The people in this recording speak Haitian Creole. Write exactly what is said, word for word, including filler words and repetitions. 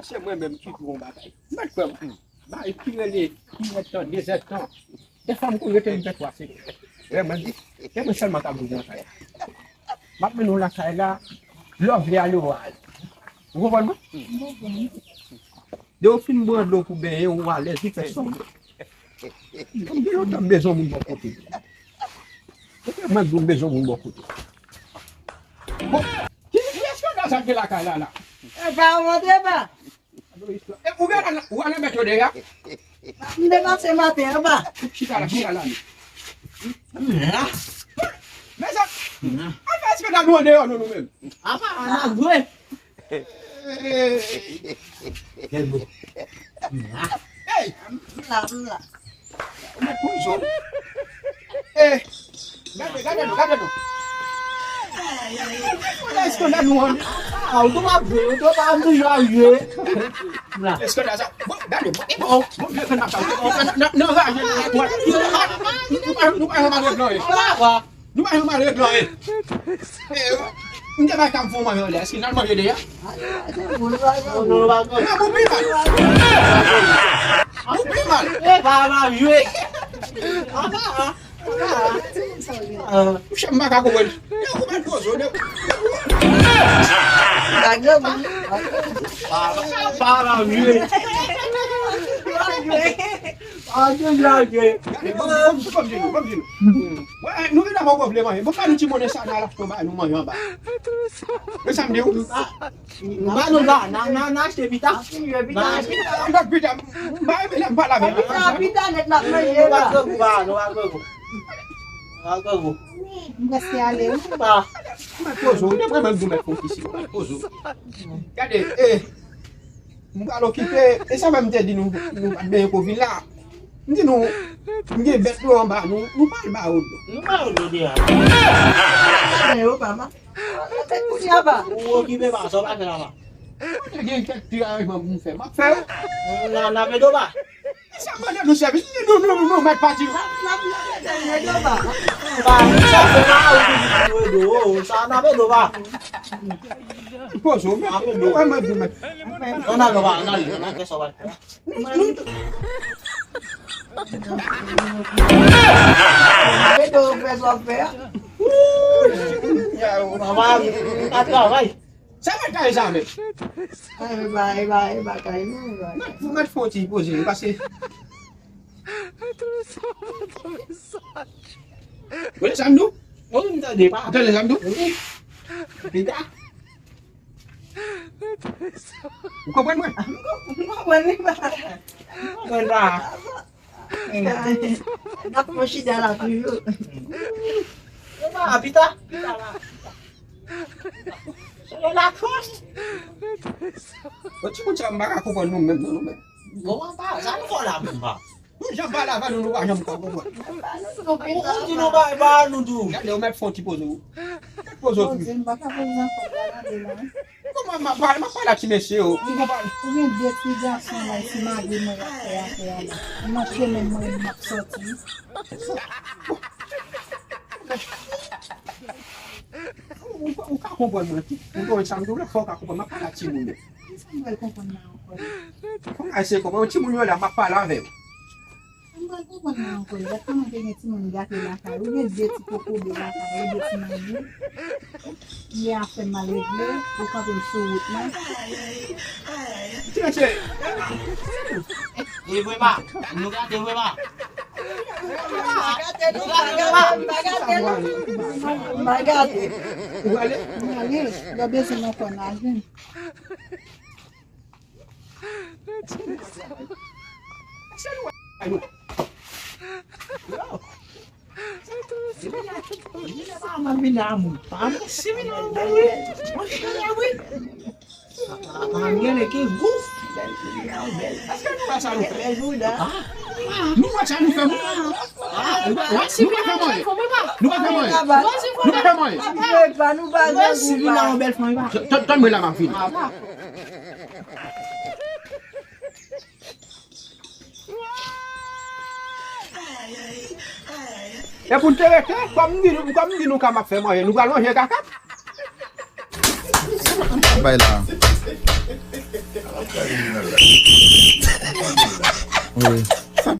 Se mwen menm ki pou yon bagay. Mèt kwè m. Bay pi rele, pi rèd tan, de zèdtan. Dèfwa m konn rete rive twa, se vrèman di. Se mwen sèlman k ap viv nan kay la. M ap mennen w lakay la, lè w vle ale, w ale. Ou konprann mwen? De w fin bwè dlo pou benyen, ou alèz, ou fè sa w vle. Mwen gen lontan m bezwen moun bò kote. Mwen di w m bezwen moun bò kote. Bon, ki, ki eskandal sa k gen lakay la, la? E pa w monte pa. E, ou gen la, ou al mèt yo deyò? M te pase maten anba. Chita la, chita la. Mezanmi, al fè eskandal nou andeyò, nou, nou menm. Apa, ann ap jwe. Hey! M la, m la. Ou mèt pran zòn. Eh, gade, gade nou, gade nou. Fè eskandal nou an. Ah, ou tou ap jwe, ou tou pa m toujou ap jwe. M la. Eskandal sa. Bon, gade, bon, bon, bon, vye fè n ap sa. Nan, nan, nan, raje, nou pa, nou pa, nou pa janm al regle anyen. Nou pa janm al regle anyen. Eh, m te bay kam fè w manje anlè. Èske n al manje deyò? Non, non, non, non. Nan, bon, pi mal. Bon, pi mal. E pa, pa jwe. Mouche, m pa ka konprann. Yo, kouman poze w, yo? Pa, pa, pa jwe. Pa jwe, pa jwe. Gade, bon, bon, bon, bon, bon, bon. Wè, nou vin avè w vle manje. Bon, ba nou ti monnen sa, n al achte yon bagay, nou manje anba. Men sa m di w. Nou ba nou la, n a, n a, n a achte pita. N a achte pita. An dat pita, m pa renmen lè m pale avè l. Pita, pita nèt n ap manje la. Nou pa grangou, pa, nou pa grangou. Nou pa grangou. M prèske ale, wi. Pa. M pa poze w, ou te vrèman di w mèt fè yon ti siwo, m pa poze w. Gade, eh, m pral okipe, e sa fè m te di nou, nou pa t benyen kou vin la. M di nou, m gen bèt dlo anba, nou, nou pa al ba yo dlo. Nou ba yo dlo deja. Yo pa ma. Ou okipe pa, sa w pa fè la pa. Mwen te gen kèk ti aranjman pou m fè, m ap fè yo. N a, n a pede w pa. E sa mande nou sèvis, nou, nou, nou, nou mèt pati. N ap, n ap, n ap pede w pa. Ba, sa fè pa, ou di nou ede w, sa n a pede w pa. Poze w, mèt, nou wè mwen di mèt. Ann ale, ann ale, ann ale, sa w pa fè. Mwen menm tou. Mete w fè sa w fè a. Papa, m pa travay. Sa mwen kay sa menm? Ay, e pa, e pa, e pa kay non, e pa. Mwen, mwen fè yon ti poze, paske. Ou tande sa m di w? Wi, m tande, pa. Ou tande sa m di w? Wi. Pita. Ou konprann mwen? M konprann li pa. M konprann pa. N ap pran chita la toujou. Pita, pita la. Se la kòs. Bon, timoun sa, m pa ka konprann nou menm, non, nou menm. Bon, pa, sa nou fè la menm, pa. Nou janm pale avè nou, nou pa janm ka konprann. Ou di nou bay ba nou tou. Gade, ou mèt fè yon ti poze ou. Mèt poze ou tou. Bondye, m pa ka poze ankò, pa gade la. Kòman m ap pale, m ap pale ak ti mesye yo. M konprann. Ou gen de ti gason la, se mari mwen y ap fè afè a la. M nan chemen mwen, m ap sòti. Ou, ou, ou ka konprann mwen tou. Ou konprann sa m di w la, fò w ka konprann. M ap pale ak timoun yo. Kisa m pral konprann la ankò? Fò w ka eseye konprann. Timoun yo la, m ap pale avè yo. M pral konprann la ankò. Lè kòman te gen timoun gate lakay ou, gen de ti kokobe lakay ou, de ti manmi. Gen afè m al regle, ou kanpe m sou wout mwen. Ti mesye. E vre pa, nou gate vre pa. M pa gate, m pa gate, m pa gate, m pa gate. Ou ale? M ale, lè w bezwen m ankò, n a jwenn. Nou wè sa nou fè, nou pa fè mwen. Nou pa fè mwen. Nou pa fè mwen. Nou pa fè mwen. Tann mwen la, m ap vini. E pou n te rete, kòm m di nou, kòm m di nou ka m ap fè manje, nou pral manje kaka. Bay la. Gade Reginald la. Gade l la. Wi.